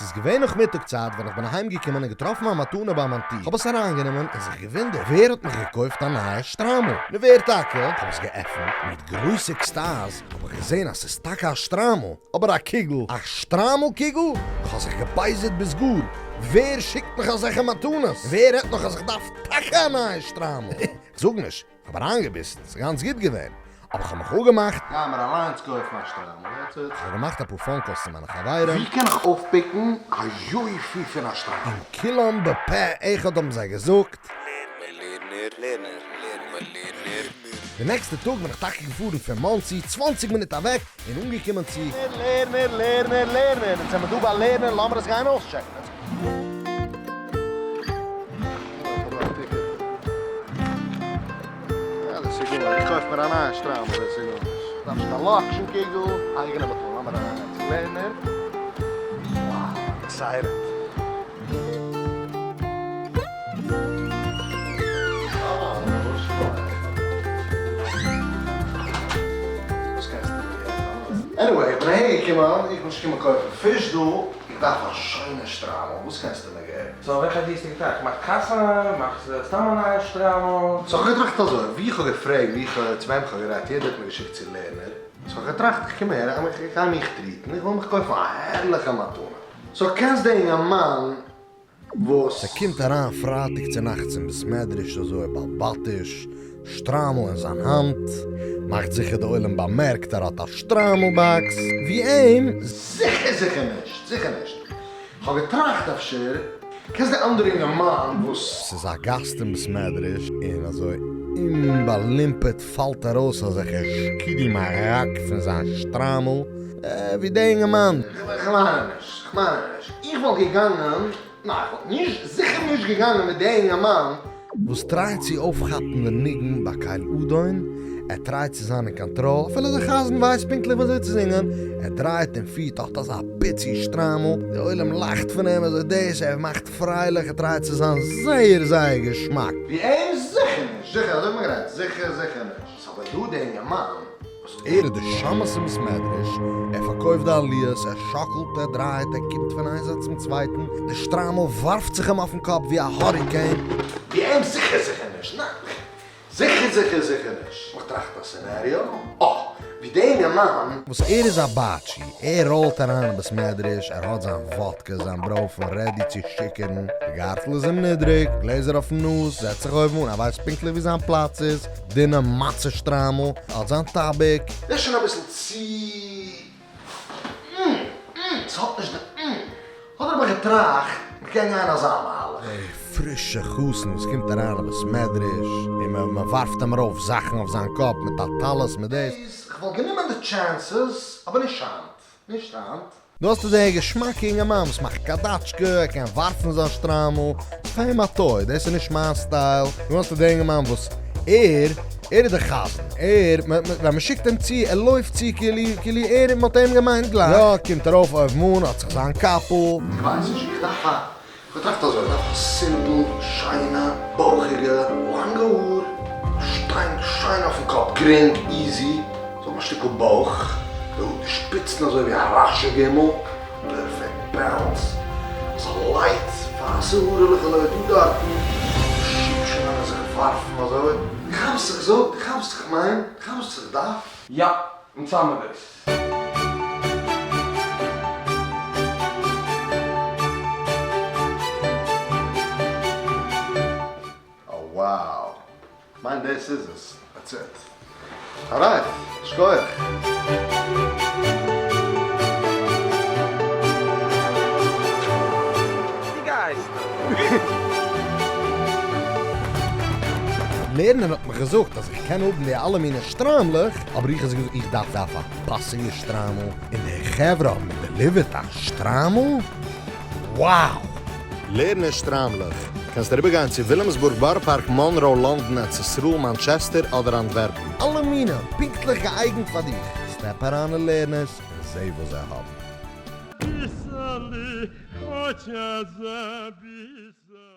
ס'איז געווען נאכמיטאג צייט ווען איך בין אהיים געקומען און געטראפן א מתנה ביי מיין טיר. כ'האב עס אריינגענומען און זיך געוואונדערט ווער האט מיך געקויפט א נייע שטריימל? נו ווער טאקע? כ'האב עס געעפנט און מיט גרויס עקסטאז האב איך געזען אז ס'איז טאקע א שטריימל, אבער א קוגל, א שטריימל קוגל? כ'האב זיך געבייזערט ביז גאר, ווער שיקט מיך אזעלכע מתנות? און ווער רעדט נאך אז איך דארף טאקע א נייע שטריימל? כ'זאג נישט, כ'האב אריינגעביסן, ס'איז גאנץ גוט געווען, אבער כ'האב מיך אפגעמאכט. גיי מיר אליינס קויפן א שטריימל, that's it. כ'האב געמאכט אפאר phone calls צו מיינע חברים. ווי קען איך אויפפיקן א יופי פון א שטריימל? און כולם בפה אחד האבן זיי געזאגט. לערנער, לערנער, לערנער, לערנער. די נעקסטע טאג בין איך טאקע געפארן פון מאנסי, צוואנציג מינוט אוועק, און אנגעקומען צו. לערנער, לערנער, לערנער, אונז זעמער דא ביי לערנער, לאמיר עס גיין אויסטשעקן. איך קויף מיר א נייע שטריימל דאס איז גארנישט. דארף נישט קיין לאקשן קוגל, אייגענע מתנה, לאמיר אריינגיין צו לערנער. Wow, excited. Anyway, איך בין אהער געקומען, איך בין נישט געקומען קויפן פיש דא, איך דארף א שיינע שטריימל, וואס קענסטו מיר געבן? So וועלכע idea האסטו געטראכט? מאכסט חתונה? מאכסט סתם א נייע שטריימל? So כ'האב געטראכט אזוי, ווי איך האב געפרעגט, ווי איך האב, צו וועם איך האב גערעדט, יעדער האט מיר געשיקט צו לערנער, so כ'האב געטראכט איך קום אהער, איך גיי מיך treat ן, איך וויל מיך קויפן א הערליכע מתנה. So קענסט די אינגערמאן וואס. ער קומט אריין פרייטאג צונאכטס אין בית מדרש אזוי באלבאטיש, שטריימל אין זיין האנט, מאכט זיכער די עולם באמערקט ער האט א שטריימל box, ווי אים. זיכער זיכער נישט, זיכער נישט. כ'האב געטראכט אפשר קענסט די אנדערע אינגערמאן וואס. ס'איז א גאסט אין בית מדרש און אזוי אומבאלימפערט פאלט ארויס אזעלכע שקידי מרק פון זיין שטריימל, ווי די אינגערמאן. כ'מיין נישט, כ'מיין נישט. איך וואלט געגאנגען, ניין איך וואלט נישט, זיכער נישט געגאנגען מיט די אינגערמאן. וואס try ט צו אויפכאפן די ניגון ביי קל אדון, ער try ט צו זיין אין קאנטראל, אפילו די חזן ווייסט פונקטליך וויאזוי צו זינגען, ער דרייט און פירט האט אזא פיצי שטריימל, די עולם לאכט פון אים אזוי דאס, ער מאכט פרייליך, ער try ט צו זיין זייער זייער געשמאק. ווי אים? זיכער נישט, זיכער, אזוי האט מען גערעדט, זיכער זיכער נישט, ס'אבער דא די אינגערמאן וואס ער איז די שמש אין בית מדרש, ער פארקויפט די עליות, ער שאקלט, ער דרייט, ער קומט פון איין זייט צום צווייטן, די שטריימל ווארפט זיך אים אויפן קאפ ווי א hurricane. ווי אים? זיכער זיכער נישט, ניין, זיכער זיכער זיכער נישט. איך טראכט א scenario, אה, ווי די אינגערמאן. וואס ער איז א באטשי, ער ראלט אריין אין בית מדרש, ער האט זיין וואדקע, זיין ברויפן ready צו שיכור'ן, די גארטל איז אים נידריג, גלעזער אויפן נאז, זעצט זיך אויבן אן, ער ווייסט פונקטליך ווי זיין פלאץ איז, דינע מצה שטריימל, האט זיין טאביק. דאס איז שוין אביסל צו ס'האט נישט די אדער האב איך געטראכט מ'קען גיין אזא מהלך. די פרישע חתן וואס קומט אריין אין בית מדרש און מען ווארפט אים ארויף זאכן אויף זיין קאפ מיט א טלית מיט דאס. כ'וואלט גענומען די chances אבער נישט היינט. נישט היינט. דא האסטו די געשמאקע אינגערמאן וואס מאכט קאדאטשקע, ער קען ווארפן זיין שטריימל, ס'איז פאר אים א toy, דאס איז נישט מיין style, דא האסטו די אינגערמאן וואס ער, ער איז די חזן, ער, ווען מ'שיקט אים צו, ער לויפט צו כאילו, כאילו ער, מ'האט אים געמיינט גלייך. יא, קומט ארויף אויבן אן, האט זיך זיין קאפל. איך ווייס נישט, איך דארף א, איך טראכט אזוי, איך דארף א simple, שיינע, בויכיגע, לאנגע האר, שטיין שיין אויפן קאפ, גרינג, easy, זאל האבן א שטיקל בויך, די האר די שפיצן אזוי ווי א רשע גימל, perfect balance, אזא light ווייסע הארעלעך אזוי דא דארטן, שיפשענען זיך ווארפן אזוי, דו כאפסט איך זאג, דו כאפסט איך מיין, דו כאפסט איך דארף. יא, אונז האמיר דאס. Oh wow! כ'מיין דאס איז עס, that's it. Alright, שכוח! ווי גייסטו? לערנער האט מיך געזאגט אז איך קען האבן די אלע מיני שטריימלעך, אבער איך האב זיי געזאגט איך דארף דארף א פאסיגע שטריימל, און די חברה האבן מיר deliver ט א שטריימל? Wow! לערנער שטריימלעך, קענסט אריבער גיין צו וויליאמסבורג, בארא פארק, מאנראו, לאנדאן, ארץ ישראל, מאנטשעסטער אדער אנטווערפן. אלע מינים, פונקטליך געאייגנט פאר דיך. step אריין אין לערנערס און זע וואס זיי האבן. Писали, хотя записали.